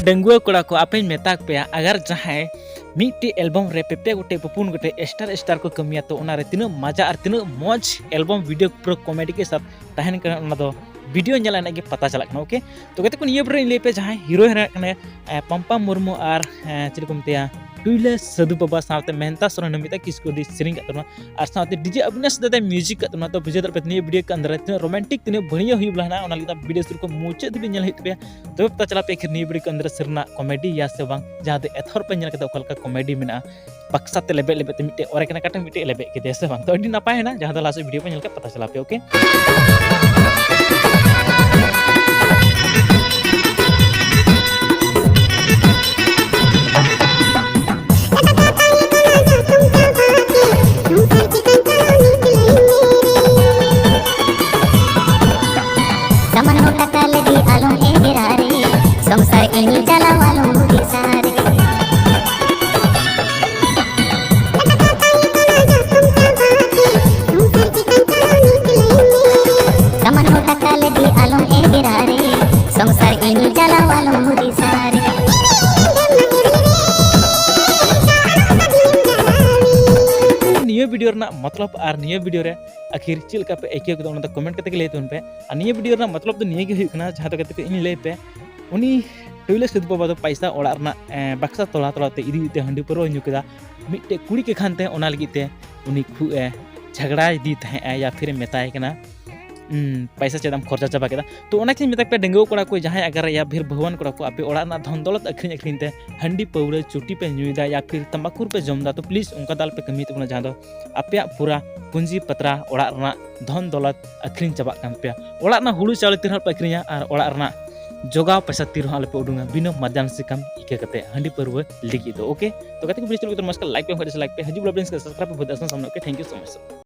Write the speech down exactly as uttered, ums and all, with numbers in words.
ᱰᱟᱺᱜᱩᱣᱟᱹ ᱠᱚᱲᱟ ᱠᱚ, ᱟᱯᱮᱧ ᱢᱮᱛᱟ ᱯᱮᱭᱟ, ᱟᱜᱟᱨ ᱡᱟᱦᱟᱸᱭ ᱢᱤᱫᱴᱮᱡ ᱮᱞᱵᱟᱢ ᱨᱮ ᱯᱮ ᱯᱮ ᱜᱚᱴᱮᱡ ᱯᱩᱯᱩᱱ ᱜᱚᱴᱮᱡ ᱥᱴᱟᱨ ᱥᱴᱟᱨ ᱠᱚ ᱠᱟᱹᱢᱤᱭᱟ, ᱛᱚ ᱚᱱᱟᱨᱮ ᱛᱤᱱᱟᱹᱜ ᱢᱟᱡᱟ ᱟᱨ ᱛᱤᱱᱟᱹᱜ ᱢᱚᱡᱽ ᱮᱞᱵᱟᱢ ᱵᱷᱤᱰᱤᱭᱳ ᱯᱩᱨᱟᱹ ᱠᱚᱢᱮᱰᱤ ᱠᱮ ᱥᱟᱛᱷ ᱛᱟᱦᱮᱱ ᱠᱟᱱᱟ, ᱚᱱᱟ ᱫᱚ ᱵᱷᱤᱰᱤᱭᱳ ᱧᱮᱞ ᱟᱱᱟᱜ ᱜᱮ ᱯᱟᱛᱟ ᱪᱟᱞᱟᱜ ᱠᱟᱱᱟ᱾ ᱳᱠᱮ, ᱛᱚ ᱜᱟᱛᱮ ᱠᱚ, ᱱᱤᱭᱟᱹ ᱵᱷᱤᱰᱤᱭᱳ ᱨᱮ ᱤᱧ ᱞᱟᱹᱭ ᱯᱮ, ᱡᱟᱦᱟᱸᱭ ᱦᱤᱨᱳᱭᱤᱱ ᱦᱮᱱᱟᱜ ᱠᱟᱱᱟ, ᱮ, ᱯᱟᱢᱯᱟ ᱢᱩᱨᱢᱩ ᱟᱨ, ᱮ, ᱪᱮᱫ ᱠᱚ ᱢᱮᱛᱟᱭᱟ, ᱴᱩᱭᱞᱟᱹ ᱥᱟᱹᱫᱷᱩ ᱵᱟᱵᱟ ᱥᱟᱶᱛᱮ ᱢᱮᱦᱱᱛᱟ ᱥᱚᱨᱮᱱ ᱢᱤᱫᱴᱟᱝ ᱠᱤᱥᱠᱩ ᱟᱹᱰᱤ ᱥᱮᱨᱮᱧ ᱠᱟᱜ ᱛᱟᱵᱚᱱᱟ, ᱟᱨ ᱥᱟᱶᱛᱮ ᱰᱤᱡᱮ ᱚᱵᱤᱱᱟᱥ ᱫᱟᱫᱟᱭ ᱢᱤᱭᱩᱡᱤᱠ ᱠᱟᱜ ᱛᱟᱵᱚᱱᱟ᱾ ᱛᱚ ᱵᱩᱡᱷᱟᱹᱣ ᱫᱟᱲᱮᱭᱟᱜ ᱯᱮ, ᱱᱤᱭᱟᱹ ᱵᱷᱤᱰᱤᱭᱳ ᱠᱚ ᱟᱱᱫᱟᱨ ᱨᱮ ᱛᱤᱱᱟᱹᱜ ᱨᱳᱢᱟᱱᱴᱤᱠ, ᱛᱤᱱᱟᱹᱜ ᱵᱟᱹᱲᱤᱭᱟᱹ ᱦᱩᱭᱩᱜ ᱞᱟᱦᱟ, ᱚᱱᱟ ᱞᱟᱹᱜᱤᱫ ᱵᱷᱤᱰᱤᱭᱳ ᱥᱩᱨ ᱠᱚ ᱢᱩᱪᱟᱹᱫ ᱫᱷᱟᱹᱵᱤᱡ ᱧᱮᱞ ᱦᱩᱭᱩᱜ ᱛᱟᱯᱮᱭᱟ᱾ ᱛᱚᱵᱮ ᱯᱟᱛᱟ ᱪᱟᱞᱟᱜ ᱯᱮ ᱟᱹᱠᱷᱤᱨ ᱱᱤᱭᱟᱹ ᱵᱷᱤᱰᱤᱭᱳ ᱠᱚ ᱟᱱᱫᱟᱨ ᱨᱮ ᱥᱟᱹᱨᱤᱱᱟᱜ ᱠᱚᱢᱮᱰᱤ ᱭᱟ ᱥᱮ ᱵᱟᱝ, ᱡᱟᱦᱟᱸ ᱫᱚ ᱮᱛᱚᱦᱚᱵ ᱯᱮ ᱧᱮᱞ ᱠᱟᱛᱮ ᱚᱠᱟ ᱞᱮᱠᱟ ᱠᱚᱢᱮᱰᱤ ᱢᱮᱱᱟᱜᱼᱟ, ᱵᱟᱠᱥᱟ ᱛᱮ ᱞᱮᱵᱮᱫ ᱞᱮᱵᱮᱫ ᱛᱮ ᱢᱤᱫᱴᱮᱡ ᱚᱨᱮ ᱠᱟᱱᱟ, ᱠᱟᱴᱟ ᱢᱤᱫᱴᱮᱡ ᱞᱮᱵᱮᱫ ᱠᱮᱫᱮᱭᱟ ᱥᱮ ᱵᱟᱝ? ᱛᱚ ᱟᱹᱰᱤ ᱱᱟᱯᱟᱭ ᱮᱱᱟ, ᱡᱟᱦᱟᱸ ᱫᱚ ᱞᱟᱦᱟ ᱥᱮᱫ ᱵᱷᱤᱰᱤᱭᱳ ᱯᱮ ᱧᱮᱞ ᱠᱟᱜ ᱯᱟᱛᱟ ᱪᱟᱞᱟᱣ ᱯᱮ, ᱳᱠᱮ? ᱥᱟᱢᱟᱱᱱᱚ ᱴᱟᱠᱟ ᱞᱟᱹᱜᱤᱫ ᱟᱞᱚᱢ ᱮᱜᱮᱨᱟ ᱨᱮ, ᱥᱚᱝᱥᱟᱨ ᱤᱧ ᱪᱟᱞᱟᱣ ᱟᱞᱚᱢ ᱦᱩᱫᱤᱥᱟ ᱨᱮ᱾ ᱥᱟᱢᱟᱱᱱᱚ ᱴᱟᱠᱟ ᱞᱟᱹᱜᱤᱫ ᱟᱞᱚᱢ ᱮᱜᱮᱨᱟ ᱨᱮ, ᱥᱚᱝᱥᱟᱨ ᱤᱧ ᱪᱟᱞᱟᱣ ᱟᱞᱚᱢ ᱦᱩᱫᱤᱥᱟ ᱨᱮ᱾ ᱱᱤᱭᱟᱹ ᱵᱷᱤᱰᱤᱭᱳ ᱨᱮᱱᱟᱜ ᱢᱚᱛᱞᱚᱵ ᱟᱨ ᱱᱤᱭᱟᱹ ᱵᱷᱤᱰᱤᱭᱳ ᱨᱮ ᱟᱹᱠᱷᱤᱨ ᱪᱮᱫ ᱞᱮᱠᱟ ᱯᱮ ᱟᱹᱭᱠᱟᱹᱣ ᱠᱮᱫᱟ, ᱚᱱᱟ ᱫᱚ ᱠᱚᱢᱮᱱᱴ ᱠᱟᱛᱮ ᱜᱮ ᱞᱟᱹᱭ ᱛᱟᱵᱚᱱ ᱯᱮ᱾ ᱟᱨ ᱱᱤᱭᱟᱹ ᱵᱷᱤᱰᱤᱭᱳ ᱨᱮᱱᱟᱜ ᱢᱚᱛᱞᱚᱵ ᱫᱚ ᱱᱤᱭᱟᱹ ᱜᱮ ᱦᱩᱭᱩᱜ ᱠᱟᱱᱟ, ᱡᱟᱦᱟᱸ ᱫᱚ ᱜᱟᱛᱮ ᱠᱚ ᱤᱧ ᱞᱟᱹᱭ ᱯᱮ, ᱩᱱᱤ ᱴᱩᱭᱞᱟᱹ ᱥᱟᱹᱫᱷᱩ ᱵᱟᱵᱟ ᱫᱚ ᱯᱟᱭᱥᱟ ᱚᱲᱟᱜ ᱨᱮᱱᱟᱜ, ᱮ, ᱵᱟᱠᱥᱟ ᱛᱚᱞᱟ ᱛᱚᱞᱟ ᱛᱮ ᱤᱫᱤ ᱤᱫᱤ ᱛᱮ ᱦᱟᱺᱰᱤ ᱯᱟᱹᱨᱣᱟᱹ ᱧᱩ ᱠᱮᱫᱟ᱾ ᱢᱤᱫᱴᱮᱡ ᱠᱩᱲᱤ ᱠᱮ ᱠᱷᱟᱱ ᱛᱮ ᱚᱱᱟ ᱞᱟᱹᱜᱤᱫ ᱛᱮ ᱩᱱᱤ ᱠᱷᱩᱵ ᱮ ᱡᱷᱟᱜᱽᱲᱟ ᱤᱫᱤ ᱛᱟᱦᱮᱸᱜᱼᱟ, ᱭᱟ ᱯᱷᱤᱨ ᱮ ᱢᱮᱛᱟᱭ ᱠᱟᱱᱟ, "ᱩᱸ, ᱯᱟᱭᱥᱟ ᱪᱮᱫ ᱮᱢ ᱠᱷᱚᱨᱪᱟ ᱪᱟᱵᱟ ᱠᱮᱫᱟ?" ᱛᱚ ᱚᱱᱟ ᱜᱮᱧ ᱢᱮᱛᱟ ᱯᱮ, ᱰᱟᱺᱜᱩᱣᱟᱹ ᱠᱚᱲᱟ ᱠᱚ, ᱡᱟᱦᱟᱸᱭ ᱟᱜᱟᱨ ᱭᱟ ᱯᱷᱤᱨ ᱵᱟᱹᱦᱩᱣᱟᱱ ᱠᱚᱲᱟ ᱠᱚ, ᱟᱯᱮ ᱚᱲᱟᱜ ᱨᱮᱱᱟᱜ ᱫᱷᱚᱱ ᱫᱚᱞᱚᱛ ᱟᱹᱠᱷᱨᱤᱧ ᱟᱹᱠᱷᱨᱤᱧ ᱛᱮ ᱦᱟᱺᱰᱤ ᱯᱟᱹᱣᱨᱟᱹ ᱪᱩᱴᱤ ᱯᱮ ᱧᱩᱭᱮᱫᱟ, ᱭᱟ ᱯᱷᱤᱨ ᱛᱟᱢᱵᱟᱠᱩᱨ ᱯᱮ ᱡᱚᱢ ᱮᱫᱟ, ᱛᱚ ᱯᱞᱤᱡ ᱚᱱᱠᱟ ᱫᱚ ᱟᱞᱚᱯᱮ ᱠᱟᱹᱢᱤᱭ ᱛᱟᱵᱚᱱᱟ, ᱡᱟᱦᱟᱸ ᱫᱚ ᱟᱯᱮᱭᱟᱜ ᱯᱩᱨᱟ ᱯᱩᱸᱡᱤ ᱯᱟᱛᱨᱟ ᱚᱲᱟᱜ ᱨᱮᱱᱟᱜ ᱫᱷᱚᱱ ᱫᱚᱞᱚᱛ ᱟᱹᱠᱷᱨᱤᱧ ᱪᱟᱵᱟᱜ ᱠᱟᱱ ᱛᱟᱯᱮᱭᱟ᱾ ᱚᱲᱟᱜ ᱨᱮᱱᱟᱜ ᱦᱩᱲᱩ ᱪᱟᱣᱞᱮ ᱛᱤ ᱨᱮᱦᱚᱸ ᱟᱞᱚᱯᱮ ᱟᱹᱠᱷᱨᱤᱧᱟ ᱟᱨ ᱚᱲᱟᱜ ᱨᱮᱱᱟᱜ ᱡᱚᱜᱟᱣ ᱯᱚᱭᱥᱟ ᱛᱤ ᱨᱮᱦᱚᱸ ᱟᱞᱚᱯᱮ ᱩᱰᱩᱝᱟ ᱵᱤᱱᱟᱹ ᱢᱟᱡᱟᱱ ᱥᱤᱠᱟᱢ ᱤᱠᱟᱹ ᱠᱟᱛᱮ ᱦᱟᱺᱰᱤ ᱯᱟᱹᱨᱣᱟᱹ ᱞᱟᱹᱜᱤᱫ ᱫᱚ, ᱳᱠᱮ? ᱛᱚ ᱜᱟᱛᱮ ᱠᱚ, ᱵᱷᱤᱰᱤᱭᱳ ᱪᱮᱫ ᱞᱮᱠᱟ ᱢᱚᱡᱽ ᱠᱟᱱᱟ, ᱞᱟᱭᱤᱠ ᱯᱮ, ᱵᱟᱝ ᱠᱷᱟᱡ ᱰᱤᱥᱞᱟᱭᱤᱠ ᱯᱮ᱾ ᱦᱤᱡᱩᱜ ᱵᱞᱚᱜ ᱨᱮ ᱥᱟᱵᱥᱠᱨᱟᱭᱤᱵ ᱯᱮ, ᱵᱚᱦᱩᱛ ᱟᱥᱟᱱ ᱥᱟᱢᱱᱟ, okay? Thank you so much.